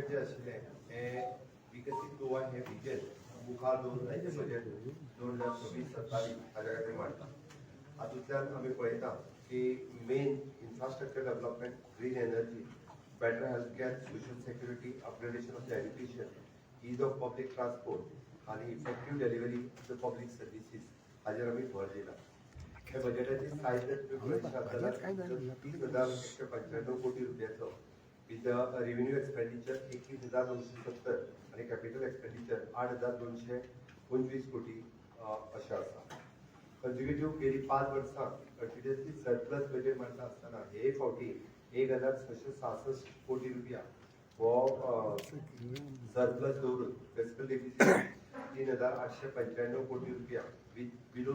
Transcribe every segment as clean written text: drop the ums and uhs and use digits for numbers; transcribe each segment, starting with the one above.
Budget जें आशिल्लें हें विकसीत गोवा हें विजन मुखार दवरून आयचें बजेट 2026-27 हाज्या खातीर मांडटा. हातूंतल्यान आमी पळयता की main infrastructure development, green energy, better health care, social security, upgradation of the education, ease of public transport आनी effective delivery of the public services हाजेर आमी भर दिला. हे बजेटाची सायज जर तुमी पळयशात जाल्यार 30,195 कोटी रुपयाचो, विथ रेव्हेन्यू एक्सपेंडिचर 21,970 आणि कॅपिटल एक्सपेंडिचर 8,225 कोटी अशें आसा. कंजिक्युटीव गेली 5 वर्सां कंटिन्युअसली सरप्लस बजेट मांडटा आसतना हे फावटी 1666 कोटी रुपया हो सरप्लस दवरून फिस्कल डेफिसिट 3895 कोटी रुपया with below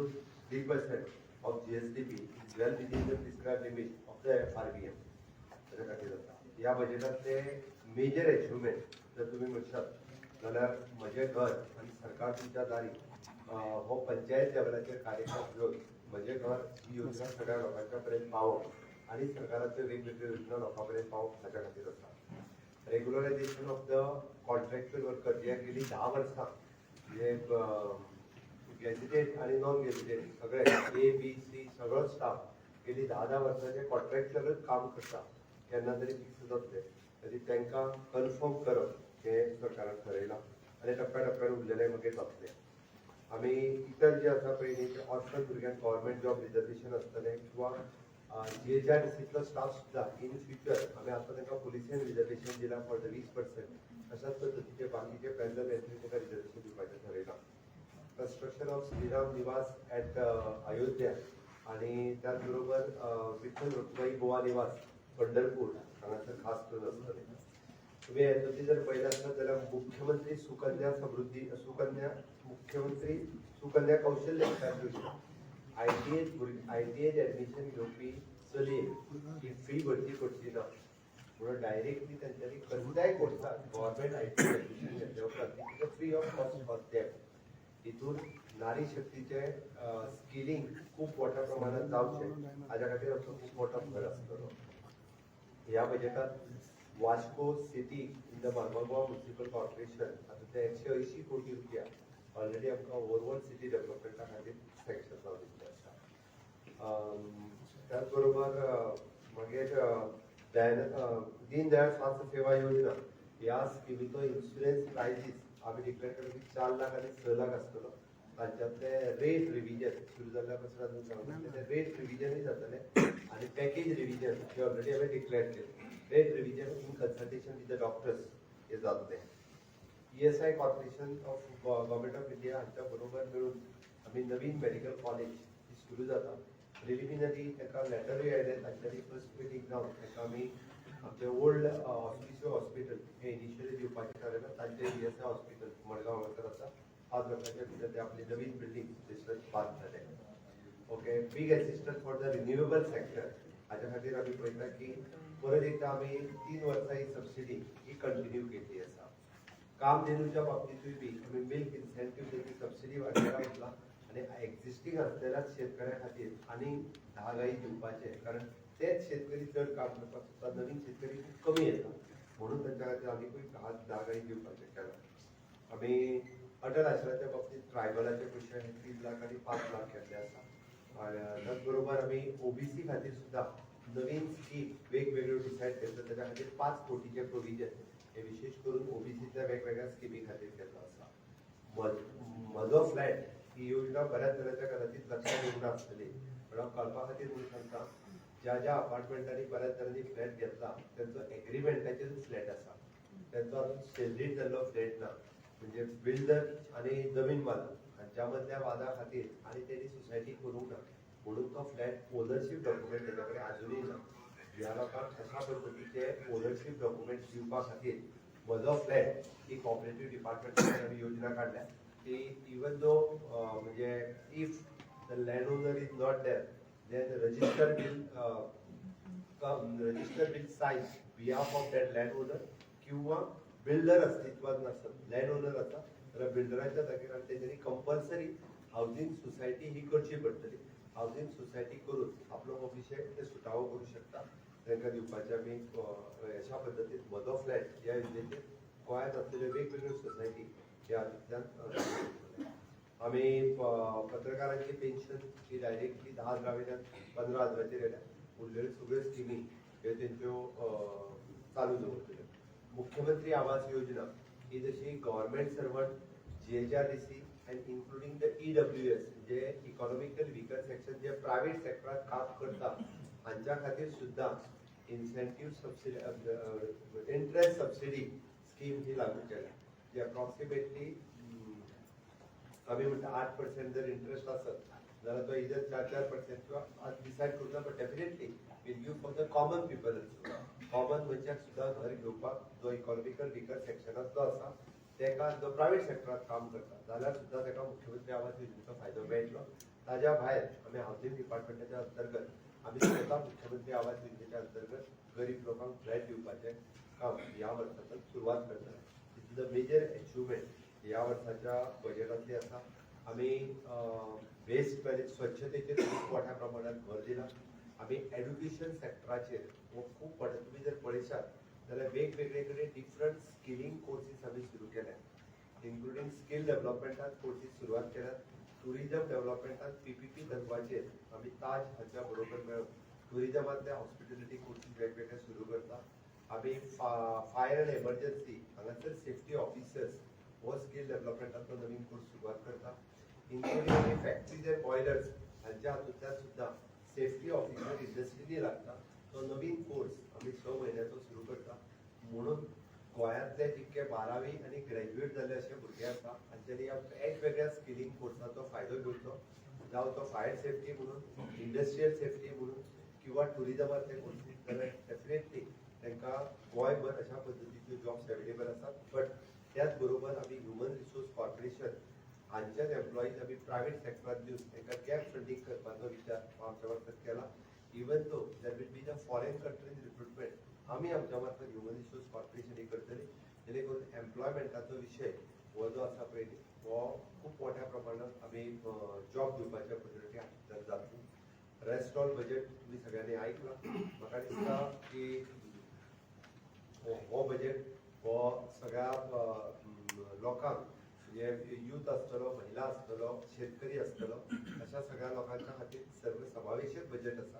3% of GSDP, well within the prescribed limit of the FRBM. ताच्या खातीर जाता. ह्या बजेटांतले मेजर अचिवमेंट जर तुमी म्हणशात जाल्यार म्हजें घर आनी सरकार तुमच्या दारी हो पंचायत लेवलाचेर कार्यक्रम घेवन म्हजें घर ही योजना सगळ्या लोकांच्या पर्यंत पावोवप आनी सरकाराच्यो वेगवेगळ्यो योजना लोकां पर्यंत पावोवप हाच्या खातीर आसा. Regularization of the contractual worker, जे गेली 10 वर्सां जे गॅझेटेड आणि नॉन गॅझेटेड सगळे ए बी सी सगळो स्टाफ गेली 10 10 वर्सांचे कॉन्ट्रॅक्च्युअलच काम करता, केन्ना तरी फिक्स जातले, तरी तांकां कन्फर्म करप हें सरकारान ठरयलां आनी टप्प्या टप्प्यान उरलेले मागीर जातले. आमी इतर जे आसा पळय न्ही, ते ऑर्फन भुरग्यांक गव्हर्मेंट जॉब रिजर्वेशन आसतलें किंवा जीएचआरडीसीतलो स्टाफ सुद्दां इन फ्युचर आमी आतां तांकां पुलिसेन रिजर्वेशन दिलां फॉर the 20%, तशाच पद्दतीचे बाकीचे पॅरलल एंट्री तांकां रिजर्वेशन दिवपाचें ठरयलां. कन्स्ट्रक्शन ऑफ श्रीराम निवास ॲट अयोध्या आणि त्याच बरोबर विठ्ठल रखुमाई गोवा निवास पंढरपूर हांगासर खास करून आसतलें. तुम्ही हेतूंतली जर पळयलें आसत जाल्यार मुख्यमंत्री सुकन्या समृद्धी, सुकन्या, मुख्यमंत्री सुकन्या कौशल्य विकास योजना, आयटीआय एडमिशन घेवपी चलयेक ही फी भरची पडची ना म्हणून डायरेक्टली तांच्यांनी कसल्याय कोर्साक गव्हर्मेंट आयटीआय एडमिशन घेतल्या उपरांत free of cost for them. हितून नारी शक्तीचे स्किलिंग खूब मोठ्या प्रमाणात जावचें हाज्या खातीर आमचो खूब मोठो भर आसतलो. ह्या बजेटात Vasco city in the Marmagoa Municipal Corporation हातूंतले 180 कोटी रुपया ऑलरेडी आमकां ओवरऑल सिटी डेव्हलपमेंटा खातीर सँक्शन जावन दिल्ले आसा. त्याच बरोबर मागीर दीनदयाळ स्वास्थ्य सेवा योजना ह्या स्किमीचो इन्शुरन्स प्रायजीस आमी डिक्लेअर केलो की 4 लाख आनी 6 लाख आसतलो. तांच्यातले रेट रिविजन सुरू जाल्ल्या पासून अजून सांगता, ते रेट रिविजनूय जातले आनी पॅकेज रिविजन हे ऑलरेडी हांवें डिक्लेअर केलें. Rate revision in consultation with the doctors हे जातले. ESI Corporation of Government of India हांच्या बरोबर मेळून आमी नवीन मेडिकल कॉलेज ही सुरू जाता. प्रिलिमिनरी ताका लेटरूय आयले. तांच्यांनी फर्स्ट मिटींग जावन ताका आमी आमचे ओल्ड हॉस्पिसियो हॉस्पिटल हे इनिशियली दिवपाचें थारायलां. तांचे ईएसआय हॉस्पिटल मडगांव हांगासर आसा. 5 वर्साच्या भितर ते आपली नवीन बिल्डींग थंयसर बांदतले. Okay, big assistance for the renewable sector हाज्या खातीर आमी पळयता की परत एकदां आमी 3 वर्सां ही सबसिडी ही कंटिन्यू केल्ली आसा. कामधेनूच्या बाबतींतूय बी आमी मिल्क इन्सेंटीव तेची सबसिडी वाडयला म्हटलां आनी एक्झिस्टींग आसलेल्याच शेतकऱ्या खातीर आनी 10 गायी दिवपाचे, कारण तेच शेतकरी चड काम करपाक सोदता, नवीन शेतकरी खूब कमी येता, म्हणून तांच्या खातीर आनिकूय 10 गायी दिवपाचें केलां. आमी अटल आश्रयाच्या बाबतीत ट्रायबलाचे पयशे हे 3 लाख आनी 5 लाख केल्ले आसा. आणि त्याच बरोबर आमी ओबीसी खातीर सुद्दां नवीन स्कीम वेगवेगळ्यो डिसायड केल्लो. ताच्या खातीर 5 कोटीचे प्रोविजन हे विशेष करून ओबीसीच्या वेगवेगळ्या स्किमी खातीर केल्लो आसा. म्हजो फ्लॅट ही योजना बऱ्याच जाणांच्या कदाचित लक्षात येवंक नासतली, पण हांव कळपा खातीर म्हणून सांगता, ज्या ज्या अपार्टमेंटांनी बऱ्याच जाणांनी फ्लॅट घेतला, तेंचो एग्रीमेंटाचेर फ्लॅट आसा, तेंचो अजून सेल जाल्लो फ्लॅट ना. म्हणजे बिल्डर आनी जमीन मालक हांच्या मदल्या वादा खातीर आनी तेणी सोसायटी करूंक ना म्हणून तो फ्लॅट ओनरशीप डॉक्युमेंट तेच्या कडेन आजुनूय ना. ह्या लोकांक अशा पद्दतीचे ओनरशीप डॉक्युमेंट दिवपा खातीर म्हजो फ्लॅट ही कॉपरेटीव डिपार्टमेंटान आमी योजना काडल्या की इवन दो म्हणजे if the land owner is not there, then register will sign behalf of that land owner किंवा बिल्डर अस्तित्वात नासत, लँड ओनर आसा जाल्यार बिल्डराच्या जागेर आनी तेंच्यांनी कंपल्सरी हावजींग सोसायटी ही करची पडटली. हावजींग सोसायटी करून आपलो हो विशय ते सुटावो करूं शकता. तांकां दिवपाचे आमी अशा पद्दतीन म्हजो फ्लॅट ह्या योजनेचेर गोंयांत आसलेल्यो वेगवेगळ्यो सोसायटी ह्या हातूंतल्यान. आमी पत्रकारांची पेन्शन ही डायरेक्टली 10 हजारा वयल्यान 15 हजाराचेर येयल्या. उरलेल्यो सगळ्यो स्किमी ह्यो तेंच्यो चालू दवरतल्यो. मुख्यमंत्री आवास योजना ही जशी government servant, GHRDC and including the EWS, जे इकॉनॉमिकल विकर सेक्शन जे प्रायव्हेट सेक्टरात काम करता, हांच्या खातीर सुद्दां incentive subsidy, interest subsidy scheme ही लागू केल्या, जी अप्रॉक्सिमेटली आमी म्हणटा 8% जर इंट्रस्ट आसत जाल्यार तो इजर 4-4% किंवा आज डिसायड करता, but definitely will give for the common people also. Common मनशाक सुद्दां घर घेवपाक, जो इकॉनॉमिकल विकर सेक्शनांतलो आसा तेका, जो प्रायव्हेट सेक्टरात काम करता जाल्यार सुद्दां तेका मुख्यमंत्री आवास योजनेचो फायदो मेळटलो. ताज्या भायर आमी हावसिंग डिपार्टमेंटाच्या अंतर्गत आमी स्वता मुख्यमंत्री आवास योजनेच्या अंतर्गत गरीब लोकांक फ्लॅट दिवपाचें काम ह्या वर्साच्यान सुरवात करतले. This is a major achievement ह्या वर्साच्या बजेटांतली आसा. आमी वेस्ट मॅनेज, स्वच्छतेचेर खूब मोठ्या प्रमाणात भर दिला. आमी एड्युकेशन सेक्टराचेर हो खूब मोठे, तुमी जर पळयशात जाल्यार वेगवेगळे कडेन डिफरंट स्किलिंग कोर्सीस आमी सुरू केल्यात, इन्क्लुडींग स्कील डेव्हलपमेंटात कोर्सीस सुरवात केल्यात. टुरिजम डेव्हलपमेंटात पीपीपी तत्वाचेर आमी ताज हांच्या बरोबर मेळून टुरिजमांतले हॉस्पिटॅलिटी कोर्सीस वेगवेगळे सुरू करता. आमी फायर अँड एमर्जन्सी हांगासर सेफ्टी ऑफिसर्स हो स्कील डेव्हलपमेंटाचो नवीन कोर्स सुरवात करता. इन्क्लुडींग आमी फॅक्टरीज अँड बॉयलर्स हांच्या हातूंतल्यान सुद्दां सेफ्टी ऑफिसर इंडस्ट्रीनी लागता, तो नवीन कोर्स आमी 6 म्हयन्याचो सुरू करता. म्हणून गोंयांतले जितके 12वी आनी ग्रॅज्युएट जाल्ले अशे भुरगे आसा, हांच्यांनी ह्या वेगवेगळ्या स्किलिंग कोर्साचो फायदो घेवचो, जावं तो फायर सेफ्टी म्हणून, इंडस्ट्रियल सेफ्टी म्हणून किंवा टुरिजमांतले कोर्सीस, जाल्यार डेफिनेटली तांकां गोंयभर अशा पद्दतीच्यो जॉब्स अवेलेबल आसात. बट त्याच बरोबर आमी ह्युमन रिसोर्स कॉर्पोरेशन हांच्याच एम्प्लॉईज आमी प्रायव्हेट सेक्टरात दिवन तांकां गॅप फंडींग करपाचो विचार हो आमच्या मार्फत केला. Even though there will be the foreign countries recruitment, आमी आमच्या मार्फत ह्युमन रिसोर्स कॉर्पोरेशन ही करतली, जेणे करून एम्प्लॉयमेंटाचो विशय हो जो आसा पळय न्ही, हो खूब मोठ्या प्रमाणात आमी जॉब दिवपाची ऑपॉर्च्युनिटी हातूंतल्यान जातली. रेस्ट ऑल बजेट तुमी सगळ्यांनी आयकला. म्हाका दिसता की हो हो बजेट हो सगळ्या लोकांक, म्हणजे युथ आसतलो, महिला आसतलो, शेतकरी आसतलो, अशा सगळ्या लोकांच्या खातीर सर्व समावेशक बजेट आसा.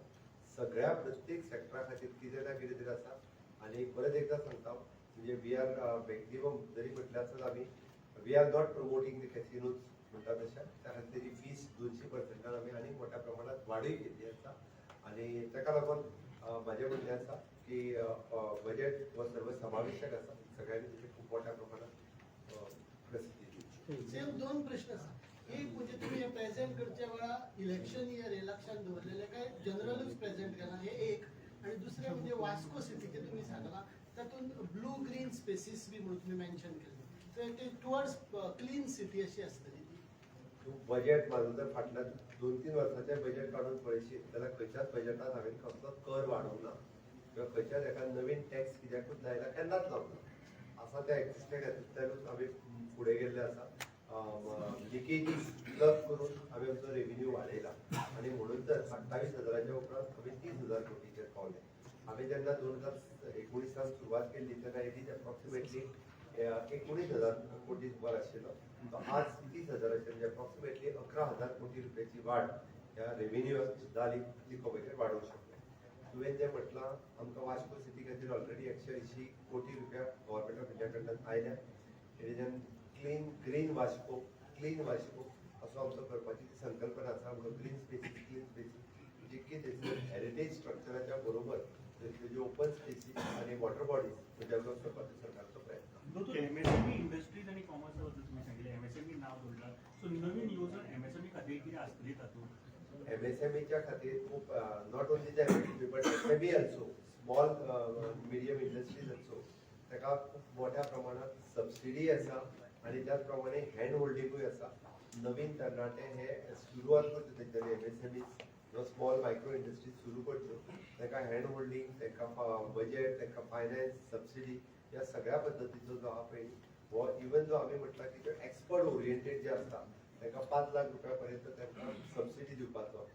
सगळ्या प्रत्येक सेक्टरा खातीर कितें ना कितें तरी आसा. आनी परत एकदां सांगता, म्हणजे we are maximum जरी म्हटलें आसत आमी, we are not promoting the casinos म्हणटा तशें, त्या खातीर तेजी फीस 200%न आमी आनीक मोठ्या प्रमाणात वाडूय केल्ली आसा. आनी ताका लागून म्हाजें म्हणणें आसा की बजेट हो सर्व समावेशक आसा. सगळ्यांनी तेची खूब मोठ्या प्रमाणात प्रसिद्धी दिवची. सेम दोन प्रश्न आसा. एक म्हणजे तुम्ही हे प्रेझेंट करच्या वेळा इलेक्शन इयर हे लक्षात दवरलेले काय जनरलूच प्रेझेंट केला, हे एक. आणि दुसरें म्हणजे वास्को सिटीचे तुम्ही सांगला, तातूंत ब्लू ग्रीन स्पेसीस बी म्हणून तुम्ही मेन्शन केले, तर ते टुवर्ड्स क्लीन सिटी अशी आसतली ती? तूं बजेट म्हाजो जर फाटल्या 2-3 वर्साचें बजेट काडून पळयशीत जाल्यार खंयच्याच बजेटात हांवें कसलोच कर वाडोवंक ना किंवा खंयच्याच एका नवीन टॅक्स कित्याकूच लायला, केन्नाच लावंक ना. आसा त्या एक्झिस्टींग हातूंतल्यानूच आमी फुडें गेल्ले आसा. लिकेजीस प्लग करून आमी आमचो रेव्हेन्यू वाडयला आनी म्हणून तर 28 हजाराच्या उपरांत आमी 30 हजार कोटीचेर पावले. आमी जेन्ना 2019 सुरवात केल्ली तेन्ना it is approximately 19 हजार कोटी सुमार आशिल्लो, तो आज 30 हजाराचेर, म्हणजे अप्रॉक्सिमेटली 11 हजार कोटी रुपयाची वाढ ह्या रेव्हेन्यूआत जाली. ती बजेट वाडोवंक शकले. तुवें जें म्हटलां, आमकां वास्को सिटी खातीर ऑलरेडी 180 कोटी रुपया गव्हर्मेंट ऑफ इंडिया कडल्यान आयल्या. It is an clean green Vasco, clean Vasco असो आमचो करपाची ती संकल्पना आसा. म्हणून ग्रीन स्पेसीस, क्लीन स्पेसीस, जितकी थंयसर हेरिटेज स्ट्रक्चराच्या बरोबर थंयसर ज्यो ओपन स्पेसीस आनी वॉटर बॉडीज डेव्हलप करपाचो सरकारचो प्रयत्न. दोतोर, एमएसएमई इंडस्ट्रीज आनी कॉमर्सा बद्दल तुमी सांगिल्लें, एमएसएमई नाव जोडलां, सो नवीन येवजण एमएसएमई खातीर कितें आसतली तातूंत? एमएसएमईच्या खातीर खूब, not only the MSME but SME also, small medium industries also, ताका खूब मोठ्या प्रमाणात सबसिडी आसा आनी त्याच प्रमाणे हँड होल्डिंगूय आसा. नवीन तरणाटे हे सुरवात करता, तेंच्यांनी एमएसएमई किंवा स्मॉल मायक्रो इंडस्ट्रीज सुरू करच्यो, ताका हँड होल्डिंग, तांकां बजेट, तांकां फायनान्स, सबसिडी, ह्या सगळ्या पद्दतीचो जो आहा पळय हो, इवन जो आमी म्हटलां की जो एक्सपर्ट ओरिएंटेड जे आसता तांकां 5 लाख रुपया पर्यंत तांकां सबसिडी दिवपाचो.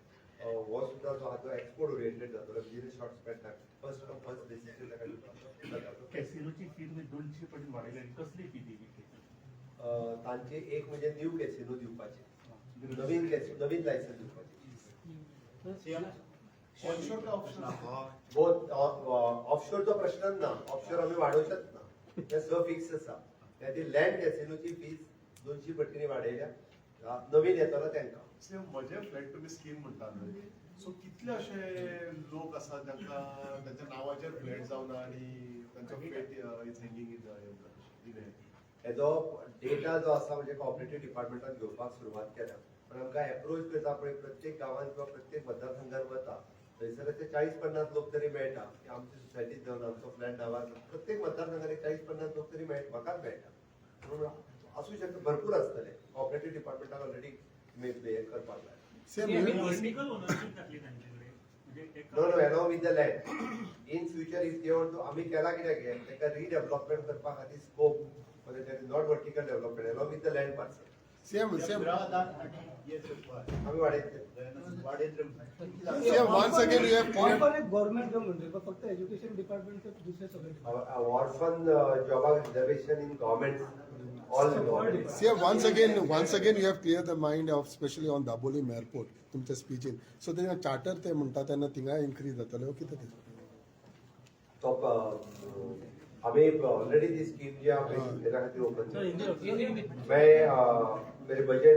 हो सुद्दां जो आहा तो एक्सपोर्ट ओरिएंटेड जातलो within short span time, first come first बेसिसचेर ताका दिवपाचो जाता. कॅसिनोची फी तुम्ही 200 पटीन वाडयली आनी कसली फी ती? तांचे एक म्हणजे न्यू कॅसिनो दिवपाचे, नवीन कॅसिनो, नवीन लायसन्स दिवपाचे. बोथ. ऑफशोरचो प्रश्नच ना. ऑफशोर आमी वाडोवचेच ना, ते स फिक्स आसा. त्या खातीर लँड कॅसिनोची फीज 200 पटींनी वाडयल्या, नवीन येतलो तांकां. सेम म्हजे फ्लॅट तुमी स्कीम म्हणटा न्हय, सो कितले अशे लोक आसा जांकां तांच्या नांवाचेर फ्लॅट जावना आनी तांचो flat is hanging in air? हेजो डेटा जो आसा म्हणजे कॉपरेटीव डिपार्टमेंटान घेवपाक सुरवात केल्या, पण आमकां एप्रोच करता पळय, प्रत्येक गांवांत किंवा प्रत्येक मतदारसंघात वता थंयसर अशे 40-50 लोक तरी मेळटा की आमची सोसायटीत जावन आमचो फ्लॅट नांवार. प्रत्येक मतदारसंघात एक 40-50 लोक तरी मेळटा, म्हाकाच मेळटा. म्हणून आसूं शकता, भरपूर आसतले. कॉपरेटीव डिपार्टमेंटान ऑलरेडी हे करपाक जाय. सेम. वर्टिकल ओनरशीप जातली तांचे कडेन म्हणजे No, along with the land. In future, if they want to, आम्ही केला कित्याक हे ताका रिडेव्हलपमेंट करपा खातीर scope, there is not vertical development along with the land parcel. Same same. आम्ही वाडयतले. Same, once again you have clear government job म्हणजे फक्त एज्युकेशन डिपार्टमेंट, दुसरे सगळे? ऑर्फन जॉबाक reservation in government, all government. See, once again, you have cleared the mind of, especially on Dabolim Airport, तुमच्या स्पीचीन. So तेन्ना charter ते म्हणटा तेन्ना थिंगा इन्क्रीज जातले कितें ते? तो आम्ही ऑलरेडी ती स्कीम जी आहा पळय तेच्या खातीर ओपन. मैं मेरे बजट